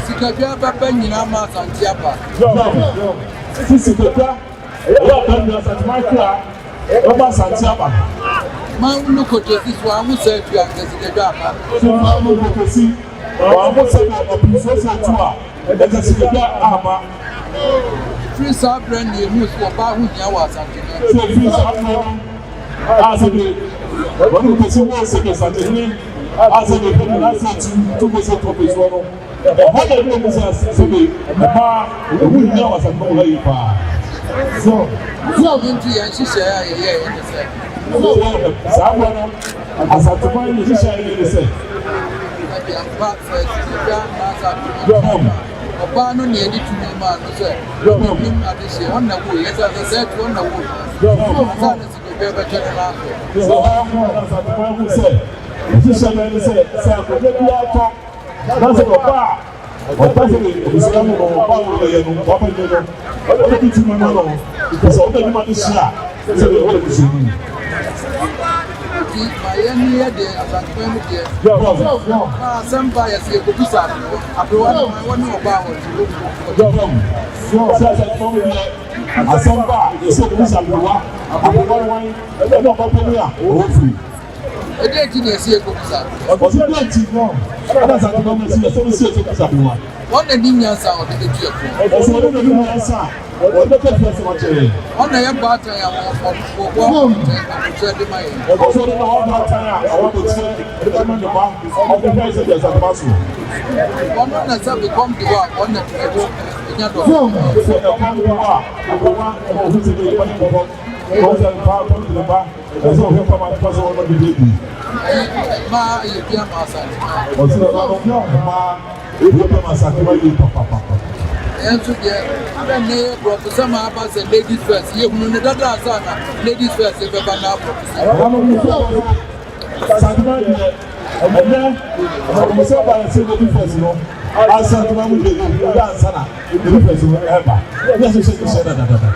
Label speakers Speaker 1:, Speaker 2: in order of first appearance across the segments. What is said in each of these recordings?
Speaker 1: Sikadwa bɛba nyinaa ma Asante aba.
Speaker 2: Sɛ sikadwa ɛyɛ aba nyinaa Asanteman kra bɛba Asante aba.
Speaker 1: Manwunu Kotosi so anwo sɛ atu anka sikadwa aba.
Speaker 2: Sɛ manwunu Kotosi wanwo sɛ ɔpinsoɔ sɛ atu a ɛnka sikadwa amma.
Speaker 1: Firi saa berɛ no na yɛhuu sɛ ɔbaa ho hia wɔ Asanteman.
Speaker 2: Sɛ firi saa berɛ no a sɛdeɛ wɔne Kotosi woo sɛdeɛ Asantehene a sɛdeɛ ɛpɛ nyinaa sɛ atu tu kɔ sɛ tɔpinsoɔ no. Ɛhɔ na ebi mu sɛ sɛbe mmaa ɛho hia wɔ asafo mu ha yi paa.
Speaker 1: So ɛno nti yɛn nhyehyɛe a yɛyɛeɛ ne sɛ.
Speaker 2: Saa berɛ no Asanteman nhyehyɛe a yɛyɛeɛ ne sɛ.
Speaker 1: Sɛbe ampa sɛ sikadwa anaasɛ atwene a, ɔbaa no na yɛde tumi maa no sɛ ɔnim adehyeɛ, ɔno na ɛwoo yɛn, ɛsiane sɛ sɛ ɛte ɔno na ɛwoo yɛn, ansa na sikadwa bɛtɔ ne nan so.
Speaker 2: Sɛ hɔ na Asanteman hu sɛ nhyehyɛe no ne sɛ, sɛ akonnwa biara tɔ Na sɛ ɔba a ɔba sɛ abusua mu no ɔba a ɔbɛyɛ no ɔbɛnyɛ no ɔbɛdi tumi ma no nti sɛ ɔbɛdi ma no hyia sɛ deɛ ɔwɔ abusua no mu.
Speaker 1: Nti ma yɛn ni yɛ deɛ Asanteman mu deɛ na asɛm ba yɛ sɛ yɛkɔbisa aberewa aberewa no ma wɔne ɔbaa hɔ nti
Speaker 2: wɔmu sɛ Asanteman mu deɛ asɛm ba a yɛ sɛ yɛkɔbisa aberewa aberewa no wan ɛne ɔba panin a ɔwɔ firi.
Speaker 1: Ɛdeɛn nti na ɛsɛ yɛkɔbisa?
Speaker 2: Ɔse deɛn nti na Asante Mama si ɛsɛ no si ɛsɛ bisa aberewa?
Speaker 1: Wɔn na nim nyansa a wɔde bɛtu ɛfoɔ.
Speaker 2: Ɔse ɔno na nim nyansa a wɔde bɛka fie asɛm akyerɛ yɛn.
Speaker 1: Wɔn na yɛ baatan a wɔboa ahokyerɛ de ma yɛn.
Speaker 2: Ɔse ɔno na ɔwɔ baatan a ɔwɔ ahokyerɛ de bɛma ne mma ɔde hwɛ sɛ deɛ Asante ma soɔ.
Speaker 1: Ɔno na sɛ bɛkɔm de hɔ a wɔn na tumi to nya dɔ.
Speaker 2: Sɛ ɛkɔm de hɔ a aberewa na ɔhu sɛ deɛ yɛba ne nkɔmmɔ ɔhu sɛ mpa kɔm de ne ba. Ɛsɛ ɔhwɛ fam adepa sɛ ɔma biribi adi.
Speaker 1: Mmaa yɛ bi ama Asantema.
Speaker 2: Ɔsɛ nananom mmaa yɛ bi ama Asantema yie papapapa.
Speaker 1: Yɛn nso deɛ dɛ ne borɔfosɛm a aba sɛ ladies first yɛhunu ne dada ansa na ladies first bɛba na aborɔfosɛm.
Speaker 2: Nananom nso Asantema deɛ ɛnɛ borɔfosɛm ba yɛ sɛ ladies first no Asantema mu deɛ yɛhunu yɛ ansa na Difference no ɛba ne ɛhyehyɛ hyehyɛ dadadada.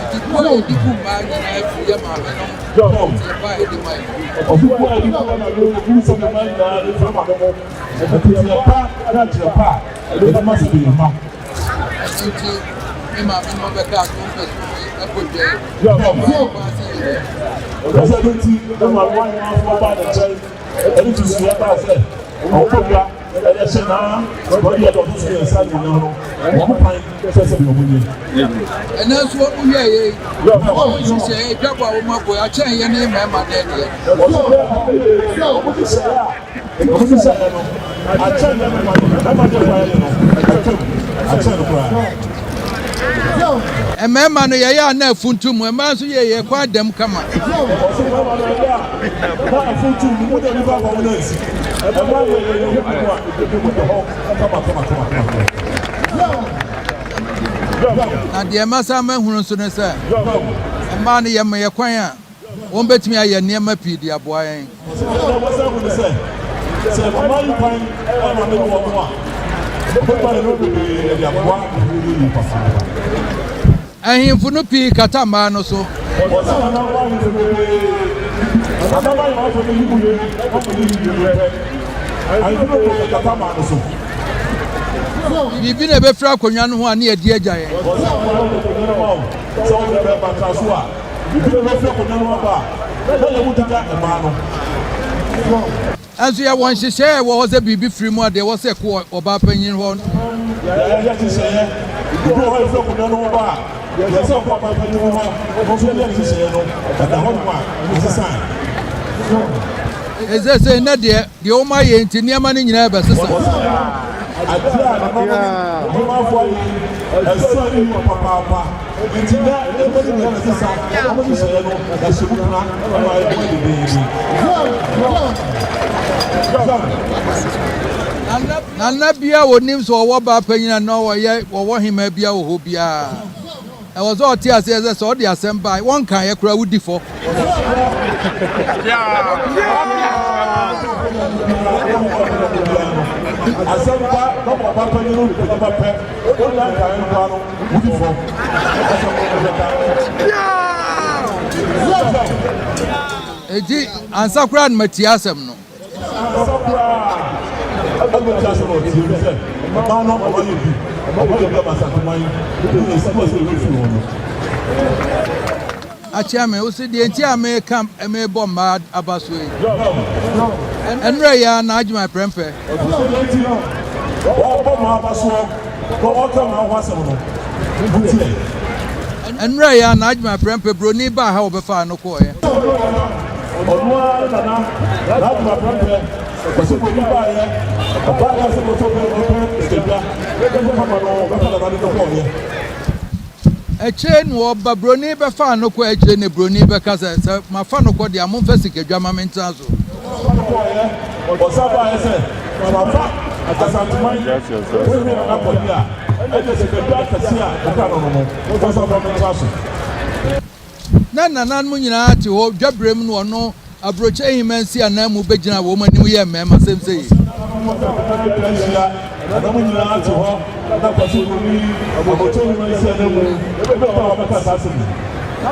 Speaker 1: Nti kuo a yɛde gu mmaa nyinaa firi yɛ maame nom nti ɛba a yɛde ma yɛn.
Speaker 2: Ɔsi kuo a yɛde gu mmaa no gu sɛ mmaa nyinaa de firi maame mo nteteɛ pa ne akyerɛ pa a yɛde ma sɛ yɛn mma.
Speaker 1: Ɛno nti me maame nom bɛkaa sɛ wɔn pɛ sɛ wɔn ɛkɔ dwa yi. Wɔn kwan sɛ yɛyɛ.
Speaker 2: Ɔsɛ ɛno nti ne maame wɔn ahemafo baa ne nkyɛn ɛde tusuiɛ baa sɛ ɔkɔ dwa. Ɛyɛ hyɛ na wɔde yɛ dɔfo so yɛn nsa nyinaa no wɔn kwan sɛ sɛ deɛ wɔn nyɛ.
Speaker 1: Ɛnɛ nso wɔn yɛ yɛ wɔn nhyehyɛ yɛ dwabɔ a wɔn abɔ yɛ akyɛn yɛ ne mmarima dɛ deɛ.
Speaker 2: Wɔn nhyehyɛ a wɔn hyehyɛ yɛ no akyɛn yɛ mmarima deɛ mmarima deɛ koraa yɛ no atwam akyɛn no koraa.
Speaker 1: Mmarima no yɛyɛ a na afuntum, mmaa nso yɛ yɛ kwan dɛm kama.
Speaker 2: Ɔsɛ mmarima no yɛyɛ a na afuntum mu de nipa kɔn na nsi. Mmaa yɛ yɛ yɛ mu a ebi mu da hɔ kama kama kama kama.
Speaker 1: Na deɛ masa mahunu nso ne sɛ mmaa no yɛma yɛ kwan a Wɔbɛtumi ayɛ nneɛma pii de aboa yɛn.
Speaker 2: Deɛ wɔsan hu ne sɛ, sɛ mma yi kwan ma me ne wɔn a, wɔbɛtumi ayɛ nneɛma bebree de aboa ahene no yie papaapa.
Speaker 1: Ahemfo no pii kata mmaa no so.
Speaker 2: Wɔsan nananom ahemfo bebree. Nananom ahemfo no yi mu yie na wɔn yi mmienu pɛ. Ahemfo no pii kata mmaa no so.
Speaker 1: Biribi na ɛbɛfiri akonnwa no ho a ne yɛde agya yɛn.
Speaker 2: Wɔsan mmaa no akonnwa no ma wo sɛ wode bɛba tra so a. Ebi na wɔafiri akonnwa no aba a, na yɛn mu deda mmaa no.
Speaker 1: Nanso yɛwɔ nhyehyɛe a ɛwɔ hɔ sɛ biribi firi mu a, deɛ ɛwɔ sɛ ɛkɔ ɔbaa panyin hɔ.
Speaker 2: Yɛayɛ nhyehyɛeɛ. Ebi wɔ hɔ a ɛfiri akonnwa no ba a, deɛ ɛsɛ sɛ ɛkɔ ɔbaa panyin hɔ no nso yɛ nhyehyɛeɛ no, ɛda hɔnom a, ɛsesae.
Speaker 1: Seesei nnɛ deɛ, deɛ wɔayɛ nti, nneɛma no nyinaa rebɛsesa.
Speaker 2: Adeɛ a nananom ahomafoɔ ayɛ yi, ɛsɔ ani yie papaapa. Enti nnɛ, nneɛma no nyinaa rebɛsesa, wɔn nhyehyɛeɛ no, yɛahyɛ mu kena ma ayɛ dendeenden.
Speaker 1: Nana biara a ɔnim sɛ ɔwɔ baa panyin anaa ɔyɛ ɔwɔ hemaa biara wɔ hɔ biara, ɛwɔ sɛ ɔte aseɛ sɛ sɛ ɔde asɛm ba a, wɔnkaeɛ koraa wodi fɔ.
Speaker 2: Asɛm ba na ɔba panyin no de ba pɛ, ɔnnya nkaeɛ no koraa no, wodi fɔ. Asɛm no bɛka.
Speaker 1: Enti ansa koraa na matie asɛm no.
Speaker 2: Ansa koraa bɛti asɛm a ɔtie bi sɛ mmaa no ɔma yɛ bi, ɔma yɛ bi ama Asanteman ne yɛ si sɛ yɛbɛfiri hɔ no.
Speaker 1: Akyea me, wo se deɛ nti a meka mebɔ mmaa aba so yi. Ɛnora yi ara na Agyeman Prɛmpɛ.
Speaker 2: Ɔse deɛ nti wɔbɔ mmaa aba soɔ na wɔka mmaa ho asɛm no, wotie.
Speaker 1: Ɛnora yi ara na Agyeman Prɛmpɛ buroni baa ha wɔbɛfaa no kɔɔeɛ.
Speaker 2: Ɔno ara nana na Agyeman Prɛmpɛ ɔse buroni baeɛ, ɔbaeɛ sɛ bɔtɔ bɛ ɔpɛ sikadwa, bɛfɛ mama no bɛfa nana de no kɔɔeɛ.
Speaker 1: Akyire no ɔba buroni bɛfaa no kɔ akyire ne buroni bɛka sɛ, sɛ mafa no kɔ deɛ a momfa sikadwa ma mentena so.
Speaker 2: Ɔfa no kɔɔeɛ, ɔsan baeɛ sɛ, sɛ mafa Asanteman hene nana kɔ deɛ a, ɛnneɛ sikadwa kɛseɛ a ɛka no no no, momfa nsa mfa mentena so.
Speaker 1: Na nananom nyinaa te hɔ dwaberem na ɔno Aburokyire Hemaa nsi ananmu bɛgyinaa wɔn anim yɛɛ mmarima sɛm sɛ yei.
Speaker 2: Nananom akɛseɛ atwa ahyia, nananom nyinaa te hɔ na Kwasi Broni Aburokyire Hemaa nsi ananmu bɛgyina hɔ abɛka saa asɛm yi.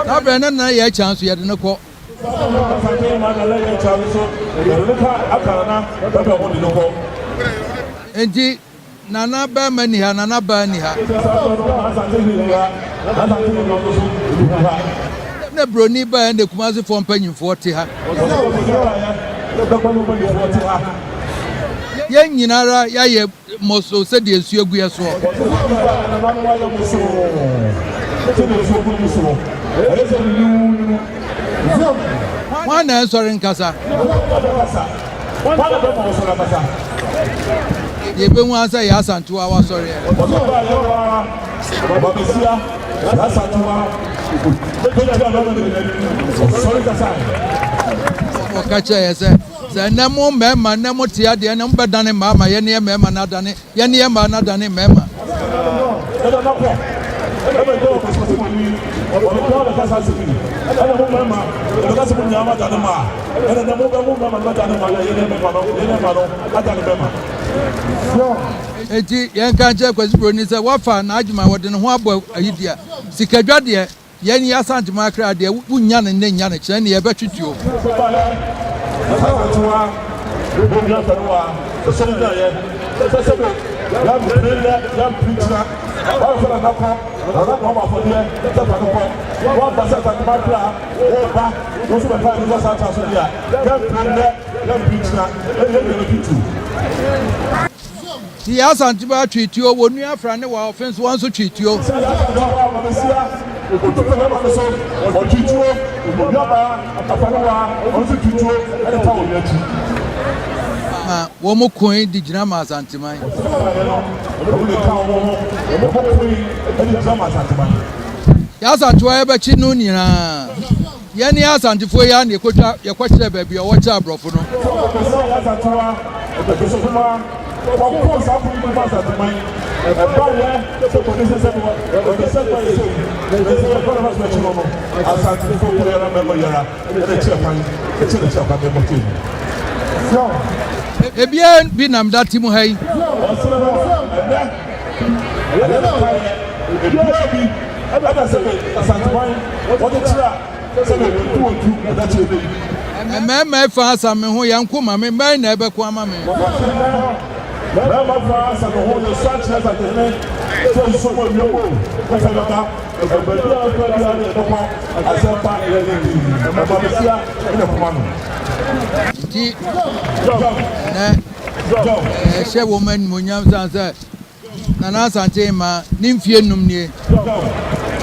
Speaker 1: Saa berɛ no na Nana Yaa Kyan nso yɛde no kɔ.
Speaker 2: Saa berɛ no na Asante Hemaa Nana Yaa Kyan nso yɛde no ka aka Nana bɛbɛ ho de no kɔ.
Speaker 1: Enti Nana barima nni ha, Nana baa nni ha. Na broni baeɛ na Kumasefoɔ mpanyinfoɔ te ha. Yɛn nyinara yɛayɛ mɔsoo sɛdeɛ nsuo gu yɛ soɔ. Hwan na ɛnsɔre nkasa?
Speaker 2: Hwan na ɔbɛma wo so n'ankasa?
Speaker 1: Deɛ ɛbɛhu ara sɛ Yaa Asantewaa wasɔreɛ.
Speaker 2: Ɔsɛ ɔbaa yɛwaa, ɔba bɛsia, Yaa Asantewaa, bɛgyina bɛma no nyina anim, ɔsɔre kasae.
Speaker 1: Ɔka kyerɛɛ yɛ sɛ, sɛ ɛnnɛ mo mmarima nnɛ mo te adeɛ ɛnnɛ mobɛdane mmaa ma yɛne yɛ mmarima no adane yɛne yɛ mmaa no adane mmarima.
Speaker 2: Ɛna nakɔ, ɛna ɛdɛ ɔkɔ sɛ mo ni, ɔbɛka ɔbɛka saa asɛm yi, ɛna mo mmarima, ɛbɛka sɛ mo nyinaa moadane mmaa. Ɛna na mo bɛ mo mmarima no bɛda ne mma na yɛn mmarima no yɛn mmarima no ada ne mmarima.
Speaker 1: Enti yɛnka nkyerɛ Kwasi Broni sɛ wafa n'adwuma wɔde ne ho abɔ ayi deɛ sikadwa deɛ yɛn yɛ Asanteman akra deɛ wonnya no nnɛ nnya no kyerɛ ne yɛbɛtwe tuo.
Speaker 2: Asantewa Bobia Fɛrewa ɛsɔre gyinaeɛ sɛ sɛbe yɛmpere nnɛ yɛmpere kyina wɔamfa nana kɔ nana na ɔbɔ afɔdeɛ sɛ fa no kɔ wɔamfa sɛ Asanteman akra Wo ba, wo nso bɛfa aniwa saa tra so de a, yɛmpere nnɛ, yɛmpere nkyina, ɛne yɛn nua no tutu.
Speaker 1: Ti yɛ Asanteba twe tuo, wɔ nua Afra ne wa ɔfe nso wɔn nso twe tuo.
Speaker 2: Sɛ yɛ Asanteba ɔma besia, otu fɛ bɛma no so, ɔtwe tuo, onua baa Afra ne wa ɔno nso twe tuo ɛde ta wɔn akyi.
Speaker 1: Ma wɔn koe de gyina ma Asanteman.
Speaker 2: Wɔsɛ yɛ no, wɔn de ka wɔn ho, wɔn koe de gyina ma Asanteman.
Speaker 1: Yɛn Asantewa yɛbɛkye no nyinaa. Yɛn ne Asantefoɔ yi ara na yɛkɔtwa yɛkɔkyerɛ baabi a ɔwɔ kyerɛ aborɔfo no.
Speaker 2: Sɛ ɔpɛ sɛ ɔyɛ Asantewa, Ɔpɛsɛkuma, ɔkoo saa ko yi bi ma Asanteman. Ɛbaeɛ sɛ kɔde sɛ sɛ ɔde sɛ kwan sei, na sɛ yɛkɔ na bɛkye no no, Asantefoɔ kuro yi ara mmarima yi ara na ɛkyerɛ kwan, ɛkyerɛ n'akyiri akwan na ɛbɛkyɛ mu.
Speaker 1: Ebiara bi nam date mu ha yi.
Speaker 2: Ɔsere no ɛnɛ. Ɛyɛ ne kaeɛ ebiara bi ɛna sɛbe Asanteman wɔde kyerɛ a sɛbe wɔtu wɔn tu ɛda kyerɛ bɛ yi.
Speaker 1: Mmarima fa asa me ho yɛn ko ma me mmɛn na ɛbɛko ama me.
Speaker 2: Mmarima fa asa me ho yɛ sua kyerɛ Asantehene sɛ nsuo mu awia mu o ɛfɛ bɛba ɛbaabi a ɛfɛ biara ne yɛbɛkɔ asɛmpa yɛ ne ɛma bɛsia ɛna koma no.
Speaker 1: Nti na ɛhyɛ wɔn animuonyam san sɛ Nana Asante Hemaa ne mfie nnum nie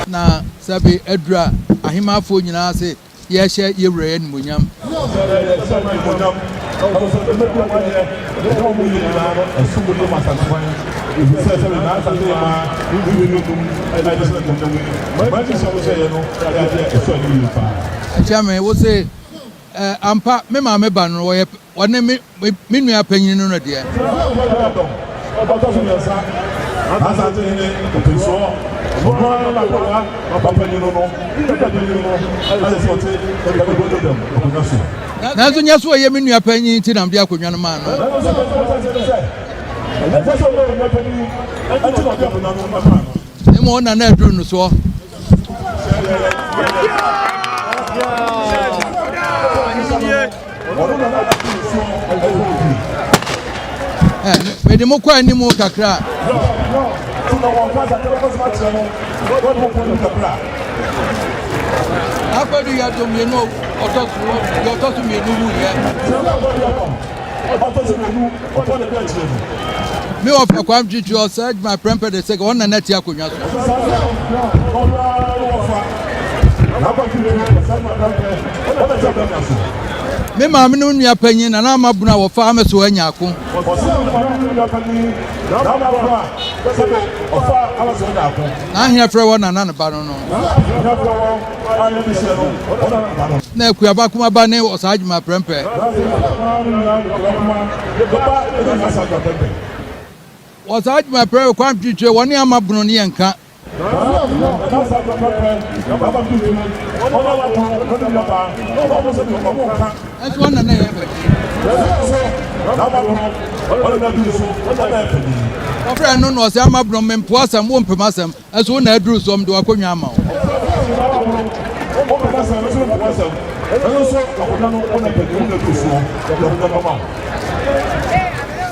Speaker 1: na sɛbe aduru a ahemaafoɔ nyinaa se yɛhyɛ yɛ wura yi animuonyam. Kyɛme wo se ampa me maame ba no wɔyɛ Ɔne me me nua panyin no no deɛ.
Speaker 2: Dɔm ɔtɔ so miɛnsa, n'Asante hene Opesoɔ, ɔno ara n'akwadaa ba panyin no no, ne nua panyin no ayɛ sɛ ɔte Ɛbɛbɔ Dɔm akonnwa so.
Speaker 1: Nanso nyɛ sɛ ɔyɛ me nua panyin nti na mede akonnwa no maa no.
Speaker 2: Nanso deɛ ɔte aseɛ ne sɛ, ɛnyɛ sɛ ɔyɛ onua panyin nti na ɔde akonnwa no maa no.
Speaker 1: Mmom ɔna na aduru no soɔ. Ɛ, mede mo kɔ anim kakra. Akɔdu yɛ do mmienu ɔtɔ so deɛ ɔtɔ so mmienu wuyɛ. Me wɔfa Kwame Twitwi Ɔsɛe Adwuma Prempeh the Second, ɔno na na ɛte akonnwa so. Me maame no nua panyin Nana Ama Bunu a wɔfa Ameso anya ako. N'ahene frɛ wɔ Nana ne ba no no. Na Akuaba Kumaba ne Ɔsaa Adwuma Prempeh. Ɔsaa Adwuma Prempeh Kwame Twitwi wɔne Ama Bunu ne yɛn nka. Nso ɔna na ɛyɛ panyin. Wɔfrɛ no na ɔsɛ Ama Bunu mempo asɛm wo mpem asɛm. Ɛso wo na aduru soɔ mede w'akonnwa ama wo.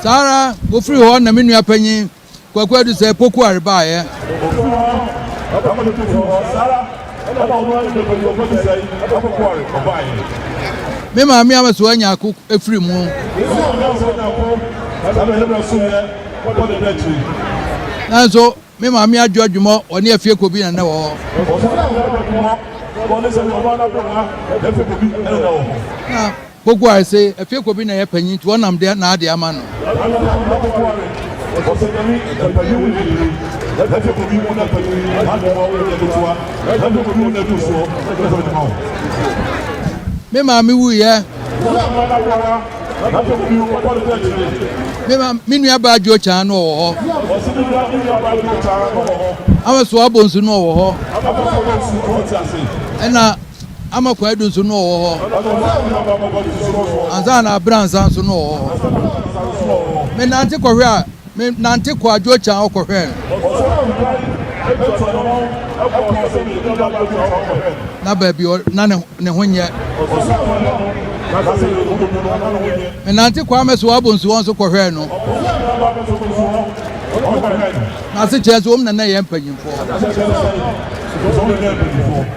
Speaker 1: Saa ara wɔfiri hɔ na me nua panyin Kwaku Adusɛ Pokuare baeɛ. Me maame Amasoa Nyarko firi mu. Nanso Me maame Adwo Adwumɔ, ɔne Afie Kobi na na ɛwɔ hɔ. Na Pokuare se Afie Kobi na ɛyɛ panyin nti wɔnam de n'ade ama no. Me maame wuiɛ. Me ma me nua baa Joe Chan no ɔwɔ hɔ. Ama so abɔ nsu no ɔwɔ hɔ. Ɛna ama kwadu nso no ɔwɔ hɔ. Ansa na abransa nso no ɔwɔ hɔ. Me nante kɔhwɛ a Me nante kɔɔ Adwo Kyan hɔ kɔhwɛɛ no. Na baabi ɔ na ne ne ho nyɛ. Me nante kɔɔ Amɛsoa Abonsu hɔ nso kɔhwɛɛ no. N'ase kyerɛ sɛ wɔn na na yɛ mpanyinfoɔ.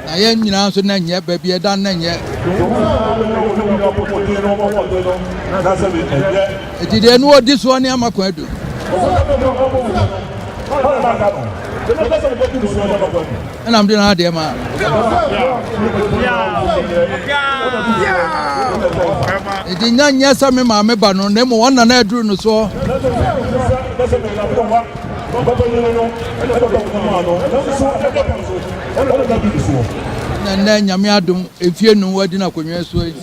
Speaker 1: Na yɛn nyinaa nso na nyɛ baabi ɛda na nyɛ. Enti deɛ ne ɔdi soɔ ne ama kwan adu. Ɛna mede n'adeɛ maa no. Enti nya nyɛ sɛ me maame ba no, na mmom ɔna na aduru no soɔ. Na nnɛ Nyame adom, mfie num wadi n'akonnwa soɔ yi.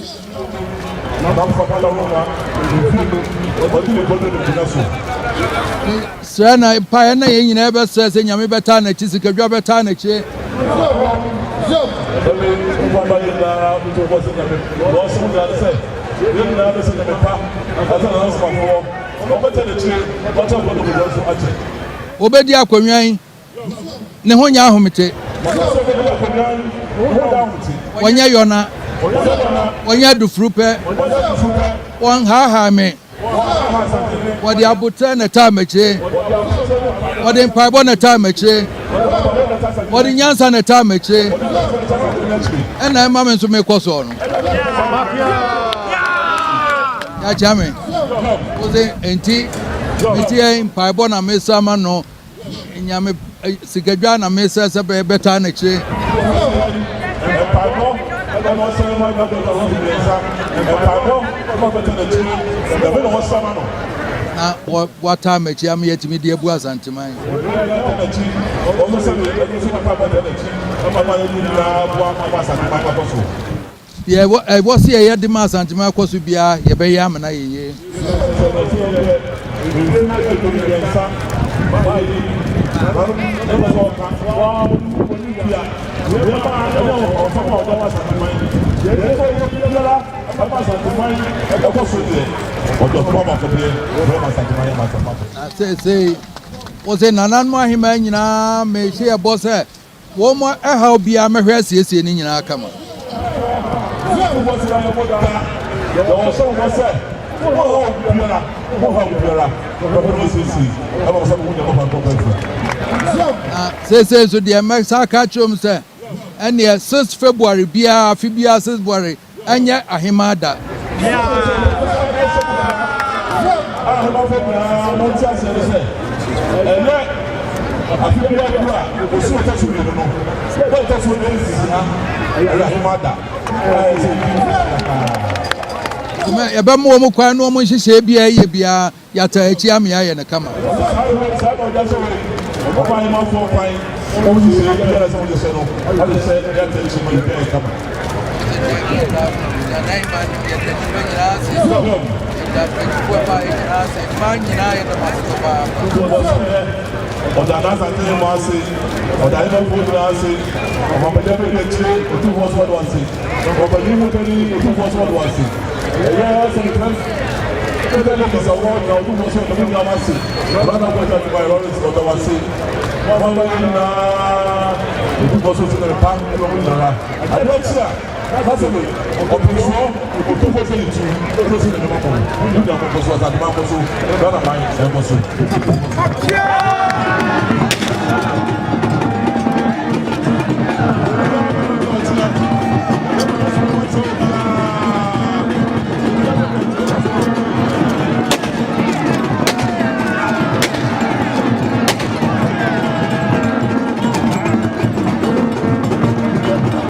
Speaker 1: Srɛ na mpaeɛ na yɛn nyinaa bɛsrɛ sɛ Nyame bɛtaa n'akyi, sikadwa bɛtaa n'akyi. Wɔbɛdi akonnwa yi. Ne ho nyɛ ahomete. Wɔnyɛ yɔna. Wɔnyɛ adufurupɛ. Wɔnhaahaa me. Wɔde aboterɛ na ɛtaa m'akyire. Wɔde mpaebɔ na ɛtaa m'akyire. Wɔde nyansa na ɛtaa m'akyire. Ɛna ɛma me nso mekɔ soɔ no. Yɛakyea me. Wose enti meteɛ mpaebɔ na mesa ma no. Nyame sikadwa na mesrɛ sɛ bɛyɛ bɛtaa n'akyire. Na wataa m'akyi ama yɛatumi de abu Asanteman. Deɛ ɛwɔ sɛ yɛyɛ de ma Asanteman akɔ so biara, yɛbɛyɛ ama no ayɛ yie. Na seesei, wose nananom ahemmaa nyinaa mehyɛ yɛ bɔ sɛ Wɔn mu ɛhaw biara mɛhwɛ asiesie ne nyinaa kama.
Speaker 2: Mo haw biara, mo haw biara, bɛbɛ no siesie ɛma sɛ mo nyɛ papa nkɔ pɛfɛ.
Speaker 1: Na seesei nso deɛ mɛsa aka akyerɛ mu sɛ ɛneɛ 6 February biara, afe biara 6 February ɛnyɛ ahema da.
Speaker 2: Ahemafo nyinaa mo nti aseɛ ne sɛ ɛnɛ afe biara du a osi ɔtɔ so mmienu no bɛ ɔtɔ so 6 ɛyɛ ahema da a ɛsɛ
Speaker 1: Yɛbɛma wɔn kwan na wɔn nhyehyɛe biara yɛ biara yɛata akyi ama yɛayɛ no kama.
Speaker 2: Saa na ɔgya sɛ ɔfa ahemafoɔ kwan wɔn nhyehyɛe biara sɛ wɔde hyɛ no ɔde hyɛ yɛata akyi ma yɛ kama. Ɔda n'asante mu ase, ɔda ahemafoɔ nyinaa ase, ɔmapɛgya bɛ di akyire otumfoɔ so ɔdo ase, ɔpanyin mu panyin otumfoɔ so ɔdo ase, ɛyɛ sɛ ne fɛn ɛdɛ ne kasa wɔ na otumfoɔ so ɔdo nyinaa ase, ɔda n'akɔ ɛgya ne ba Lawrence ɔda wase, wɔn ba nyinaa otumfoɔ so so ne pa ɛna wɔn nyinaa adeɛ akyi a kasa mi ɔpɛnsoɔ otumfoɔ so ne tu otumfoɔ so ne nneɛma kɔ ne nyinaa kɔ so, asante man kɔ so, Ghana man ɛkɔ so.